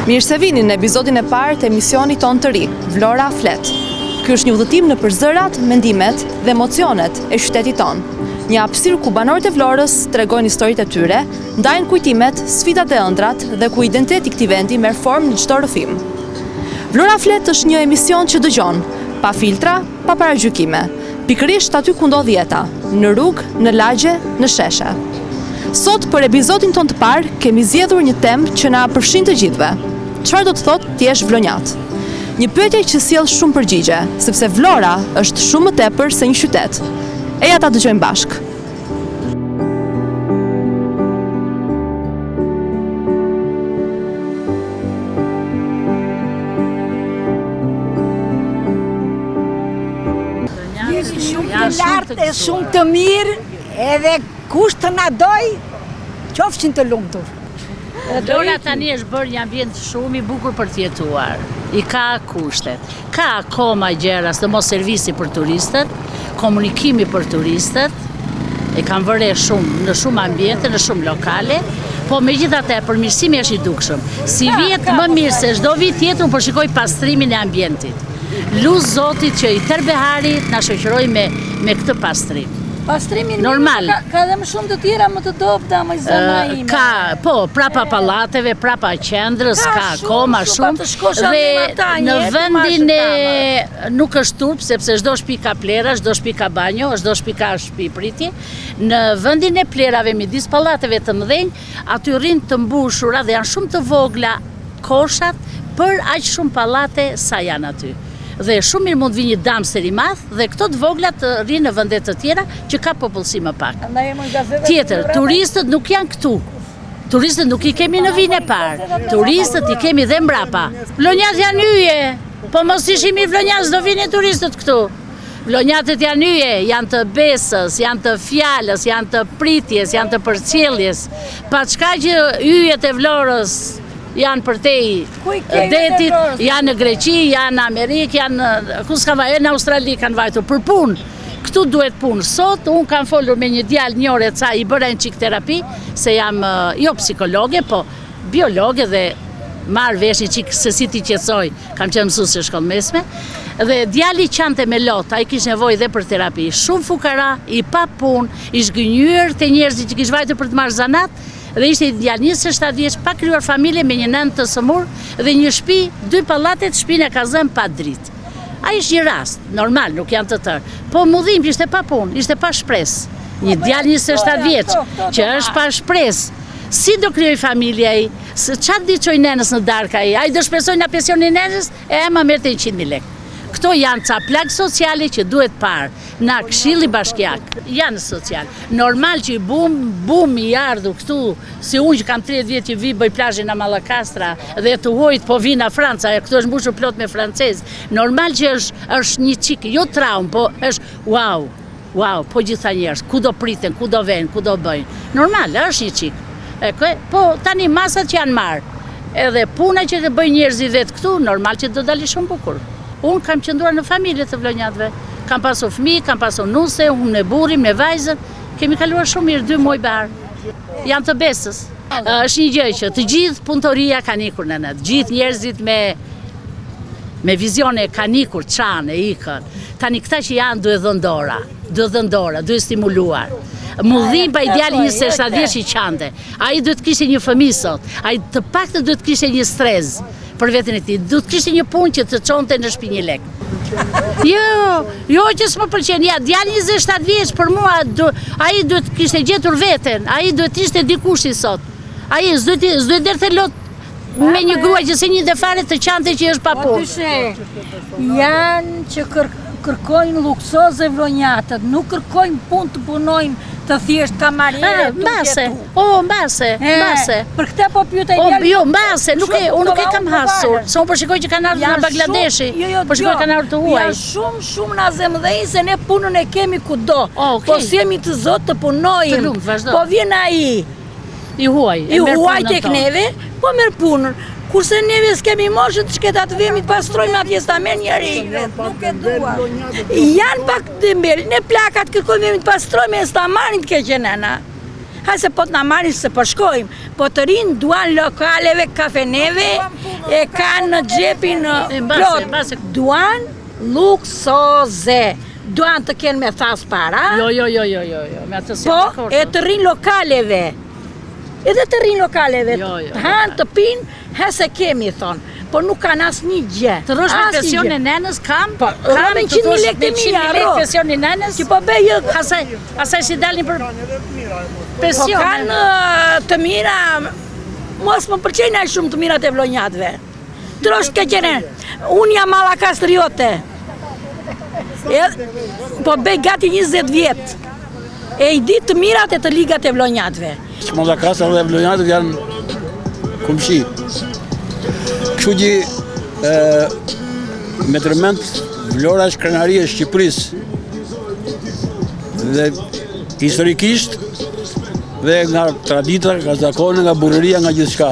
Mirë se vini në epizodin e parë të emisionit tonë të ri, Vlora Flet. Ky është një udhëtim nëpër zërat, mendimet dhe emocionet e qytetit tonë. Një hapësirë ku banorët e Vlorës tregojnë historitë e tyre, ndajnë kujtimet, sfidat dhe ëndrrat dhe ku identiteti i këtij vendi merr formë në çdo rrëfim. Vlora Flet është një emision që dëgjon, pa filtra, pa paragjykime. Pikërisht aty ku ndodh jeta, në rrugë, në lagje, në sheshe. Sot për epizodin tonë të parë kemi zgjedhur një temë që na përfshin të gjithëve. Çfarë do të thotë të jesh vlonjat? Një pyetje që sjell shumë përgjigje, sepse Vlora është shumë më tepër se një qytet. Eja ta dëgjojmë bashkë. Jemi shumë të lartë e shumë të mirë, edhe kush të na dojë, qofshin të lumtur. Vlora tani është bërë një ambient shumë i bukur për të jetuar. I ka kushtet. Ka akoma gjëra, sidomos servisi për turistët, komunikimi për turistët, e kam vënë re shumë në shumë ambiente, në shumë lokale, po megjithatë përmirësimi është i dukshëm. Sivjet më mirë se çdo vit tjetër unë po shikoj pastrimin e ambientit. Lus Zotit që i tërë behari të na shoqërojë me me këtë pastrim. Pastrimin Normal. Ka, ka dhe më shumë të tjera më të dobëta, më zemra ime. Ka, po, prapa pallateve, prapa qendrës, ka, ka akoma shumë. Dhe në vendin e nuk është turp, sepse çdo shtëpi ka plehra, çdo shtëpi ka banjo, çdo shtëpi ka shtëpi pritje. Në vendin e plehrave midis pallateve të mëdhenj, aty rrinë të mbushura dhe janë shumë të vogla koshat për aq shumë pallate sa janë aty. Dhe shumë mirë mund të vijë një dumpster i madh dhe këto të vogla të rrinë në vende të tjera që ka popullsi më pak. Tjetër, turistët nuk janë këtu. Turistët nuk i kemi në vijën e parë. Turistët i kemi dhe mbrapa. Vlonjat janë yje. Po mos ishim i vlonjat, s'do vinin turistët këtu. Vlonjatët janë yje, janë të besës, janë të fjalës, janë të pritjes, janë të përcjelljes. Paçka që yjet e Vlorës janë përtej detit, janë në Greqi, janë në Amerikë, janë ku s'kanë vajtur, në Australi kanë vajtur për punë. Këtu duhet punë. Sot unë kam folur me një djalë një orë e ca, i bëra një çik terapi, se jam jo psikologe, po biologe dhe marr vesh një çik se si t'i qetësoj, kam qenë mësuese shkollë mesme, dhe djali qante me lot, ai kish nevojë dhe për terapi, shumë fukara, i papunë, i zhgënjyer te njerëzit që kish vajtur për të marrë zanat, dhe ishte një djalë 27 vjeç pa krijuar familje me një nënë të sëmurë dhe një shtëpi, dy pallatet shtëpinë e ka zënë pa dritë. Ai është një rast, normal, nuk janë të tërë. Po m'u dhimb, ishte pa punë, ishte pa shpresë. Një djalë 27 vjeç që është pa shpresë, Si do krijojë familje ai? Ça t'i çojë nenës në darkë ai? Ai do shpresojë nga pensioni i nenës e ema merrte 100.000 lekë. Këto janë ca plagë sociale që duhet parë nga këshilli bashkiak. Janë social. Normal që i bum, bum i ardhur këtu, si unë që kam 30 vjet që vi bëj plazhin në Mallakastra dhe të huajt po vijnë nga Franca, e këtu është mbushur plot me francezë. Normal që është është një çik, jo traumë, po është wow. Wow, po gjithë këta njerëz, ku do priten, ku do venë, ku do bëjnë. Normal, është një çik. E kë, po tani masat që janë marrë, edhe puna që bëjnë njerëzit vetë këtu, normal që do dali shumë bukur. Unë kam qëndruar në familje të vlonjatëve. Kam pasur fëmijë, kam pasur nuse, unë me burrin, me vajzën, kemi kaluar shumë mirë dy muaj behar. Janë të besës. Është një gjë që të gjithë punëtoria kanë ikur në në, të gjithë njerëzit me me vizione kanë ikur, çanë, e ikën. Tani këta që janë duhet dhënë dora, duhet dhënë dora, duhet stimuluar. M'u dhimb ai djali 27 vjeç i qante. Ai duhet të kishte një fëmijë sot. Ai të paktën duhet të kishte një strehë për veten e tij. Duhet të kishte një punë që të çonte në shtëpi një lek. Jo, jo që s'më pëlqen. Ja, djali 27 vjeç për mua, ai duhet të kishte gjetur veten. Ai duhet të ishte dikushi sot. Ai s'duhet s'duhet derdhte lot me një grua që s'e njihte fare të qante që është pa po, punë. Po janë që kërkojnë luksoze vlonjatët, nuk kërkojnë punë të punojnë të thjesht kamariere të mbase, o, mbase, mbase. Për këtë po pyeta o, jo, mbase, nuk e, unë nuk e kam hasur, se unë po shikoj që kanë ardhur nga Bangladeshi, jo, jo, po shikoj kanë ardhur të huaj. Janë shumë, shumë nazemëdhenj se ne punën e kemi kudo, po s'jemi të zotë të punojmë, po vjen ai, I huaj, I huaj tek neve, po merr punën. Kurse neve s'kemi moshë të shkreta të vemi të pastrojmë atje s'ta merr njeri. Nuk e dua. Janë pak dembel, ne plakat kërkojmë vemi të pastrojmë e s'ta marrin të keqen nena. Ha se po të na marrin se po shkojmë, po të rinjtë duan lokaleve, kafeneve, e kanë në xhepin plot, duan luksoze, duan të kenë me thasë para, jo, jo, jo, jo, jo, jo, me atë s'jam po, e të rrinë lokaleve, edhe të rrinë lokaleve, jo, jo, të hanë, të pinë, He se kemi, thonë, po nuk kanë asnjë gjë. Të rrosh me pensionin e nënës, kam, po, kam, me 100.000 lekë të mia, rro. Pensionin e nënës? Që po bëj jo... Asaj, asaj si dalin për pension. Po kanë të mira, mos më pëlqejnë aq shumë të mirat e vlonjatëve. Të rrosh të keqene, unë jam mallakastriote. Po bëj gati 20 vjet. E i di të mirat e të ligat e vlonjatëve. Mallakastra dhe vlonjatët janë komshi. Kështu që me tërmend Vlora është krenari e Shqipërisë. Dhe historikisht dhe nga tradita, nga zakone, nga burrëria, nga gjithçka.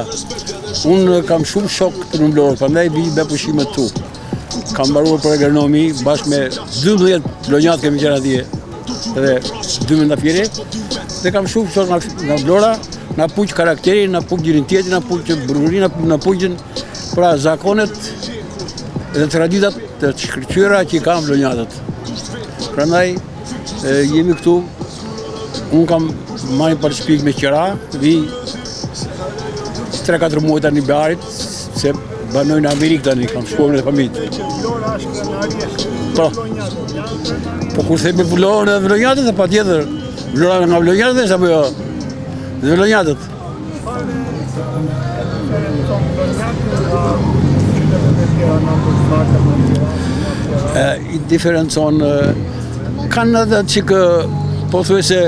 Unë kam shumë shokë në Vlorë, prandaj vij me pushimet këtu. Kam mbaruar për agronomi, bashkë me 12 vlonjatë kemi qenë atje dhe dy mendafire dhe kam shumë shokë nga, nga Vlora, na puq karakterin, na puq dinjitetin, na puq burrërinë, na puqin pra zakonet dhe traditat të shkëlqyera që i kanë vlonjatët. Prandaj jemi këtu, unë kam marrë për shtëpi me qira, vij 3-4 muaj tani barit, se banoj në Amerikë tani, kam shkuar me familje. Po. Po kur themi Vlorën dhe vlonjatët, e patjetër, Vlora nga vlonjatët është apo jo? Dhe vlonjatët. E, i diferencon, kanë edhe çikë, pothuajse,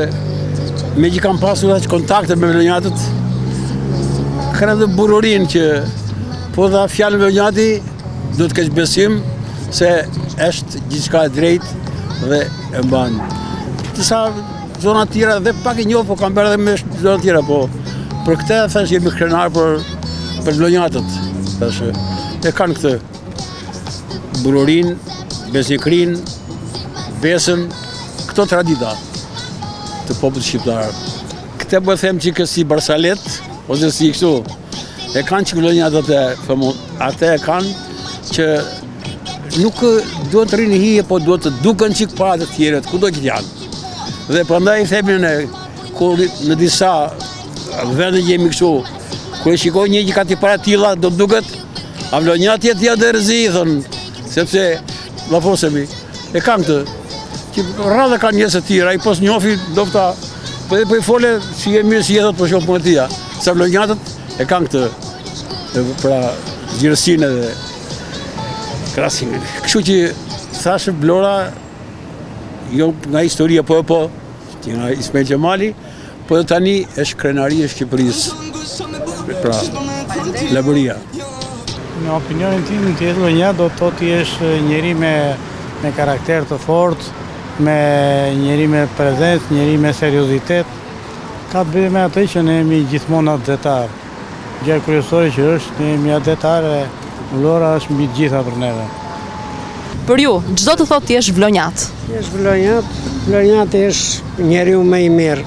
meqë kam pasur aq kontakte me vlonjatët, kanë edhe burrërinë që po dha fjalën vlonjati, do të kesh besim se është gjithçka e drejtë dhe e mban. Disa zona tjera dhe pak i njoh, po kam bërë edhe me zona tjera, po për këtë thashë jemi krenar për për vlonjatët, thashë. E kanë këtë burrërinë, besnikërinë, besën, këto tradita të popullit shqiptar. Këtë po e them çikë si barsaletë, ose si kështu, e kanë që vlonjatët e thëmë, atë e kanë që nuk duhet të rrinë hije, po duhet të duken çikë para të tjerët, kudo që janë. Dhe prandaj i themi ne, kur në disa vende që jemi kështu, kur e shikoj një që ka tipare të tilla, do të duket, a vlonjat jetë ja dërzi, thonë, sepse llafosemi, e kanë këtë, që rrallë kanë njerëz të tjerë, ai po s'njofi, do këta, po dhe po i fole, si e mirë, si e thotë, po shoh punë e tija, sa vlonjatët e kanë këtë, pra, gjerësinë edhe krahasimin. Kështu që thashë Vlora, jo nga historia, po e po, që nga Ismail Qemali, po edhe tani është krenari e Shqipërisë, pra, Labëria. Në opinionin tim, të jesh vlonjat do të thotë të jesh njeri me, me karakter të fortë, me njeri me prezencë, njeri me seriozitet. Ka të bëjë me atë që ne jemi gjithmonë atdhetar. Gjëja kryesore që është, ne jemi atdhetar dhe Vlora është mbi të gjitha për neve. Për ju, ç'do të thotë të jesh vlonjat? Të jesh vlonjat, vlonjati është njeriu më i mirë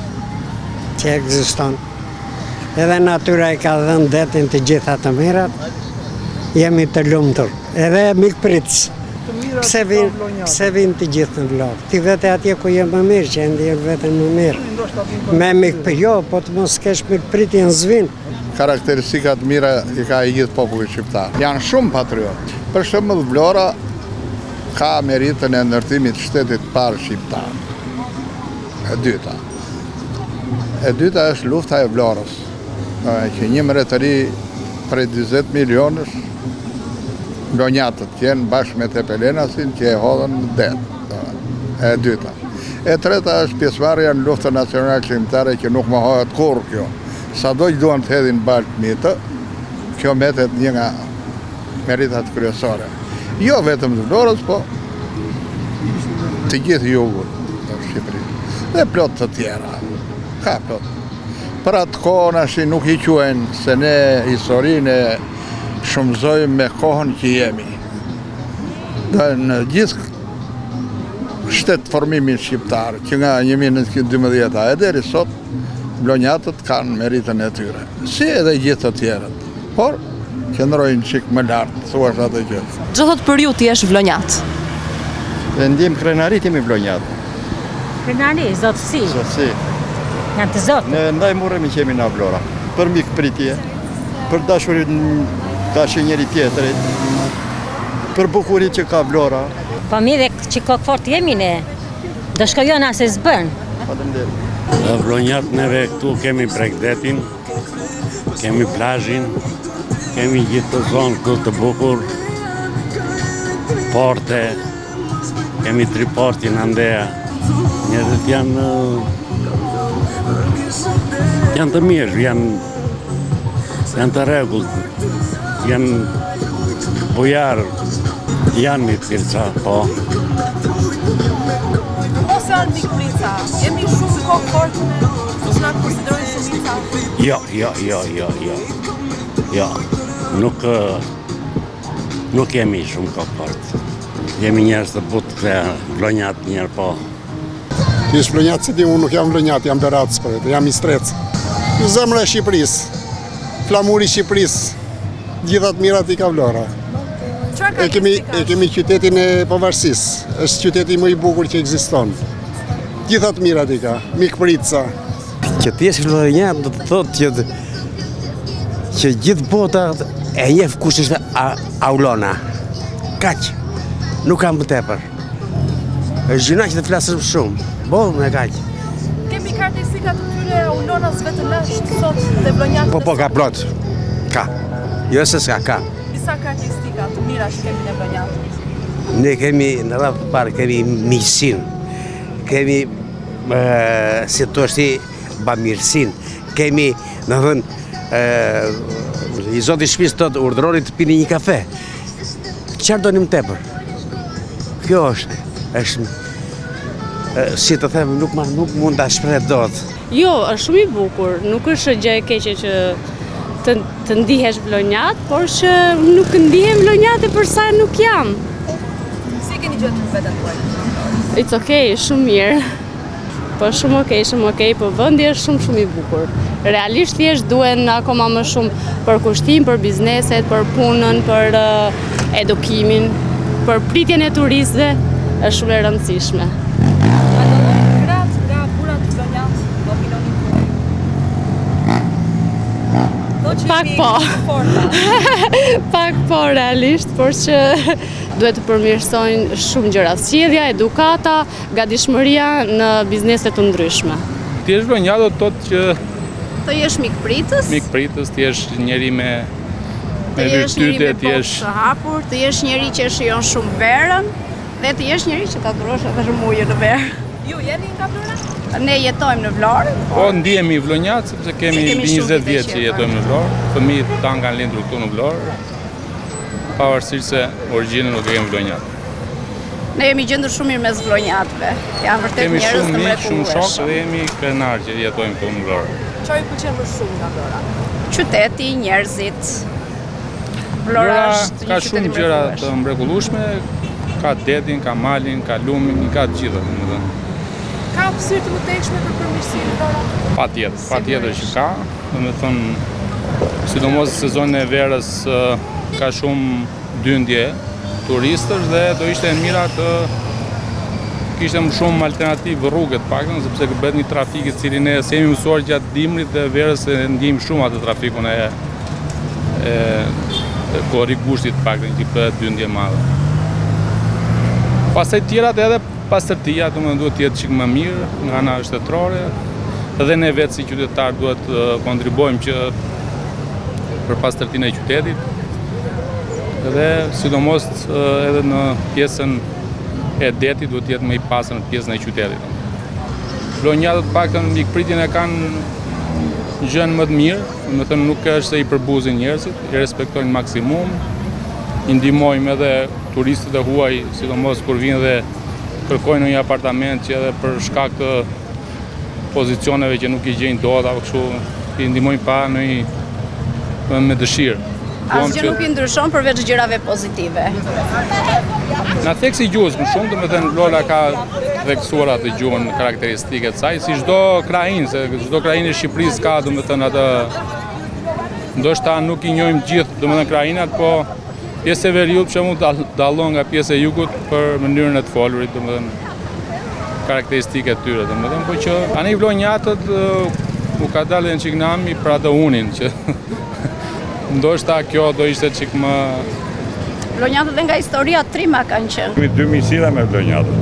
që ekziston. Edhe natyra i ka dhënë detin të gjitha të mirat, jemi të lumtur. Edhe mikpritës. Pse vijnë, pse vijnë të gjithë në Vlorë? Ti vete atje ku je më mirë, që e ndjen veten më mirë. Me mikpritje, jo, po të mos kesh mikpritjen s'vijnë. Karakteristika të mira i ka i gjithë populli shqiptar. Janë shumë patriotë. Për shembull Vlora ka meritën e ndërtimit të shtetit të parë shqiptar. E dyta. E dyta është lufta e Vlorës, që një mbretëri prej 20 milionësh vlonjatët qenë bashkë me Tepelenasin që e hodhën në det. E dyta. E treta është pjesëmarrja në luftën nacional çlirimtare që nuk mohohet kurrë kjo. Sado që duan të hedhin baltë mbi të, kjo mbetet një nga meritat kryesore. Jo vetëm të Vlorës, po të gjithë jugut të Shqipërisë. Dhe plot të tjera. Ka plot. Për atë kohën ashtu nuk i quajnë se ne historinë e shumëzojmë me kohën që jemi. Dhe në gjithë shtetformimin shqiptar, që nga 1912 e deri sot, Vlonjatët kanë meritën e tyre, si edhe gjithë të tjerët, por qëndrojnë çik më lart, thuash atë gjë. Ç'do thotë për ju të jesh vlonjat? E ndjejmë krenari të jemi vlonjat. Krenari, zotësi. Zotësi. Janë të zotë. Ne ndaj mburremi që jemi nga Vlora. Për mikpritje, për dashurinë karshi njëri tjetrit, për bukuritë që ka Vlora. Po mirë që kokëfortë jemi ne. Do shkojona se s'bën. Faleminderit. Vlonjat neve këtu kemi bregdetin, kemi plazhin, kemi gjithë këtë zonë këtu të bukur, porte, kemi triportin andeja. Njerëzit janë janë të mirë, janë janë të rregullt, janë bujarë, Janë mikpritsa, po. Po s'janë mikpritsa, jemi shumë kokëfortë ne, siç na konsiderojnë shumica. Jo, jo, jo, jo, jo. Jo, nuk, nuk jemi shumë kokëfortë. Jemi njerëz të butë këta vlonjatë njëherë, po. Ti je vlonjat s'e di, unë nuk jam vlonjat, jam beratës për vete, jam istrec. Zemra e Shqipërisë, flamuri i Shqipërisë, gjitha të mirat i ka Vlora. E kemi, e kemi qytetin e pavarësisë, është qyteti më i bukur që ekziston. Gjitha të mirat i ka, mikpritsa. Që të jesh vlonjat do të thotë që që gjithë bota e njeh kush është Aulona. Kaq, nuk kam më tepër. Është gjynah që të flasësh më shumë. Boll me kaq. Kemi karakteristika të këtyre aulonasve të lashtë sot dhe vlonjatëve. Po po ka plot. Ka. Jo se s'ka, ka. Disa karakteristika të mira që kemi ne vlonjatët. Ne kemi në radhë të parë kemi miqësinë. Kemi ë si të thuash ti bamirësinë. Kemi, domethënë, ë i zoti i shtëpisë thotë urdhëroni të pini një kafe. Çfarë doni më tepër? Kjo është, është si të them, nuk, ma, nuk mund ta shpreh dot. Jo, është shumë i bukur, nuk është gjë e keqe që të, të ndihesh vlonjat, por që nuk ndihem vlonjate për sa nuk jam. Si e keni gjetur veten tuaj? It's okay, shumë mirë. Po shumë okej, shumë okej, po vendi është shumë shumë i bukur. Realisht thjesht duhen akoma më shumë përkushtim për bizneset, për punën, për edukimin, për pritjen e turistëve, është shumë e rëndësishme. A dallojnë gratë nga burrat vlonjatë në opinionin tuaj? Pak po. Pak po realisht, por që duhet të përmirësojnë shumë gjëra. Sjellja, edukata, Gatishmëria në biznese të ndryshme. Të jesh vlonjat do të thotë që të jesh mikpritës. Mikpritës, të jesh njeri me me virtyte, të jesh të hapur, të jesh njeri që e shijon shumë verën dhe të jesh njeri që ta durosh edhe rrëmujën në verë. Ju jeni nga Vlora? Ne jetojmë në Vlorë. Po, po ndihemi vlonjat sepse kemi mbi 20 vjet që jetojmë në Vlorë. Fëmijët tanë kanë lindur këtu në Vlorë. Pavarësisht se origjinën nuk e kemi vlonjat. Ne jemi gjendur shumë mirë mes vlonjatëve. Janë vërtet njerëz të mrekullueshëm. Kemi shumë miq, shumë shokë dhe jemi krenarë që jetojmë këtu në Vlorë. Çfarë ju pëlqen më shumë nga Vlora? Qyteti, njerëzit. Vlora është një ka shumë gjëra të mrekullueshme, ka detin, ka malin, ka lumin, i ka të gjitha, domethënë. Ka hapësirë të mëtejshme për përmirësim Vlora? Patjetër, patjetër që ka, domethënë sidomos sezonin e verës ka shumë dyndje turistësh dhe do ishte e mira të kishte më shumë alternativë rrugët të paktën, sepse bëhet një trafik i cili ne s'jemi mësuar gjatë dimrit dhe verës e ndjejmë shumë atë trafikun e e korrik gushtit të paktën që bëhet dyndje e madhe. Pastaj tjerat edhe pastërtia, domethënë duhet të jetë çik më mirë nga ana shtetërore, dhe ne vetë si qytetarë duhet të kontribuojmë që për pastërtinë e qytetit dhe sidomos edhe në pjesën e detit duhet të jetë më i pastër në pjesën e qytetit. Vlonjatët të paktën mikpritjen e kanë gjënë më të mirë, domethënë nuk është se i përbuzin njerëzit, i respektojnë maksimum, i ndihmojmë edhe turistët e huaj, sidomos kur vijnë dhe kërkojnë një apartament që edhe për shkak të pozicioneve që nuk i gjejnë dot apo kështu, i ndihmojmë pa në një me dëshirë. Asgjë nuk i ndryshon përveç gjërave pozitive. Nga theksi i gjuhës më shumë, domethënë Vlora ka theksuar atë gjuhën karakteristike të saj, si çdo krahinë, se çdo krahinë e Shqipërisë ka, domethënë atë ndoshta nuk i njohim gjithë, domethënë krahinat, po pjesa e veriut për shembull dallon nga pjesa e jugut për mënyrën e të folurit, domethënë karakteristike të tyre, domethënë, po që tani vlonjatët u ka dalë një çik nami për atë unin që ndoshta kjo do ishte çik më Vlonjatët dhe nga historia trima kanë qenë. Kemi dy miqësira me vlonjatët.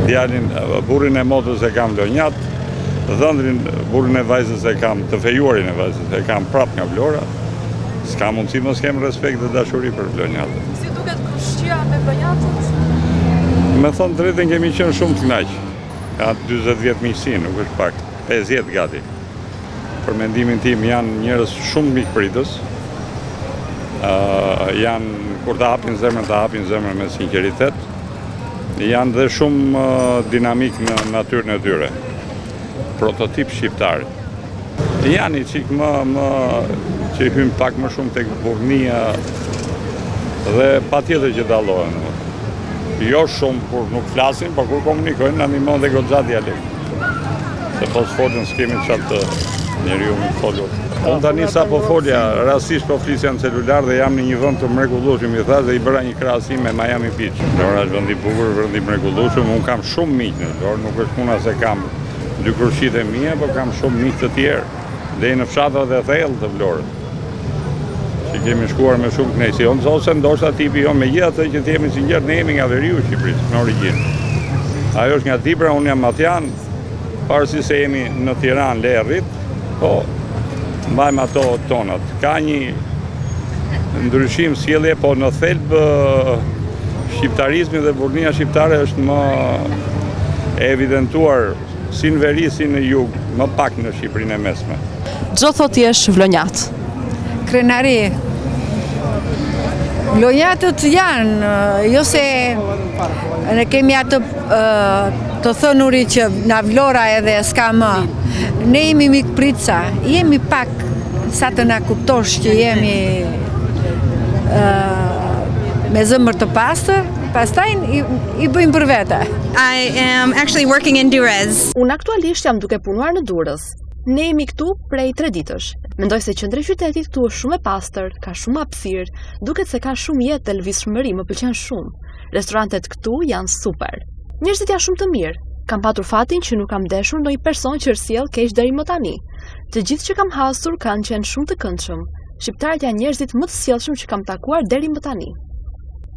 Djalin, burrin e motrës e kam vlonjat, dhëndrin, burrin e vajzës e kam, të fejuarin e vajzës e kam prap nga Vlora. S'ka mundësi mos kem respekt dhe dashuri për vlonjatët. Si duket krushqia me vlonjatët? Me thënë të drejtën kemi qenë shumë të kënaqur. Ka 40 vjet miqësi, nuk është pak, 50 gati. Për mendimin tim janë njerëz shumë mikpritës. Ë janë kur ta hapin zemrën, ta hapin zemrën me sinqeritet. Janë dhe shumë dinamik në natyrën e tyre. Prototip shqiptar. Janë një çik më më që hyn pak më shumë tek burrnia dhe patjetër që dallohen. Jo shumë kur nuk flasin, por kur komunikojnë na ndihmon dhe goxha dialekti. Se po s'folën s'kemi çfarë të njeriu më folur. Unë tani sa po folja, rastisht po flisja në celular dhe jam në një vend të mrekullueshëm, i thashë dhe i bëra një krahasim me Miami Beach. Vlora është vend i bukur, vend i mrekullueshëm, unë kam shumë miq në Vlorë, nuk është puna se kam dy krushqit e mia, po kam shumë miq të tjerë, deri në fshatrat e thellë të Vlorës. Që kemi shkuar me shumë kënaqësi. Unë ose ndoshta tipi jonë, megjithatë që të jemi sinqertë, ne jemi nga veriu i Shqipërisë, në origjinë. Ajo është nga Dibra, unë jam Matjan, pavarësisht se jemi në Tiranë, le rrit, po mbajmë ato tonat. Ka një ndryshim sjellje, po në thelb shqiptarizmi dhe burrnia shqiptare është më e evidentuar si në veri, si në jug, më pak në Shqipërinë e mesme. Ç'do thotë të jesh vlonjat? Krenari. Vlonjatët janë, jo se ne kemi atë të thënuri që nga Vlora edhe s'ka më. Ne jemi mikpritsa, jemi pak sa të na kuptosh që jemi me zemër të pastër, pastaj i, i bëjmë për vete. I am actually working in Durrës. Unë aktualisht jam duke punuar në Durrës. Ne jemi këtu prej 3 ditësh. Mendoj se qendra e qytetit këtu është shumë e pastër, ka shumë hapësirë, duket se ka shumë jetë dhe lëvizshmëri, më pëlqen shumë. Restorantet këtu janë super. Njerëzit janë shumë të mirë. Kam patur fatin që nuk kam ndeshur ndonjë person që është sjellë keq deri më tani. Të gjithë që kam hasur kanë qenë shumë të këndshëm. Shqiptarët janë njerëzit më të sjellshëm që kam takuar deri më tani.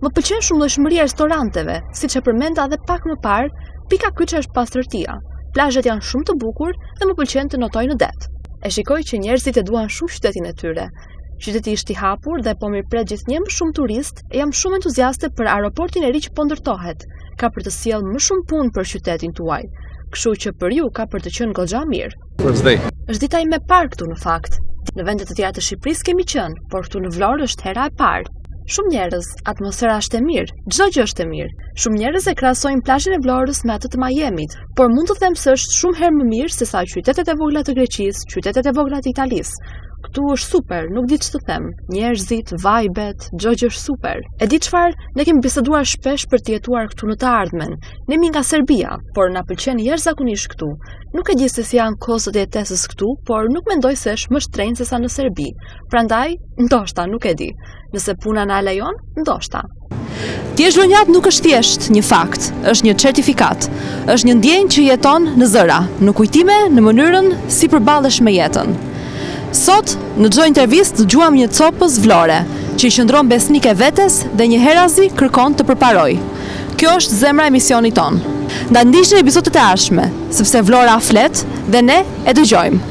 Më pëlqen shumëllojshmëria e restoranteve, siç e përmenda edhe pak më parë, pika kyçe është pastërtia. Plazhet janë shumë të bukur dhe më pëlqen të notoj në det. E shikoj që njerëzit e duan shumë qytetin e tyre. Qyteti është i hapur dhe po mirëpret gjithnjë më shumë turistë e jam shumë entuziaste për aeroportin e ri që po ndërtohet. Ka për të sjellë më shumë punë për qytetin tuaj. Kështu që për ju ka për të qenë goxha mirë. First day. Është dita ime e parë këtu në fakt. Në vende të tjera të Shqipërisë kemi qenë, por këtu në Vlorë është hera e parë. Shumë njerëz, atmosfera është e mirë, çdo gjë është e mirë. Shumë njerëz e krahasojnë plazhin e Vlorës me atë të Miamit, por mund të them se është shumë herë më mirë sesa qytetet e vogla të Greqisë, qytetet e vogla të Italisë. Këtu është super, nuk di ç'të them. Njerëzit, vajbet, çdo gjë është super. E di çfarë? Ne kemi biseduar shpesh për të jetuar këtu në të ardhmen. Ne jemi nga Serbia, por na pëlqen jashtëzakonisht këtu. Nuk e di se si janë kostot e jetesës këtu, por nuk mendoj se është më shtrenjtë sesa në Serbi. Prandaj, ndoshta, nuk e di. Nëse puna na lejon, ndoshta. Të jesh vlonjat nuk është thjesht një fakt, është një certifikatë. Është një ndjenjë që jeton në zëra, në kujtime, në mënyrën si përballesh me jetën. Sot, në çdo intervistë dëgjuam një copëz Vlore, që i qëndron besnike vetes dhe njëherazi kërkon të përparojë. Kjo është zemra e emisionit tonë. Ndaj ndiqni episodet e ardhshme, sepse Vlora flet dhe ne e dëgjojmë.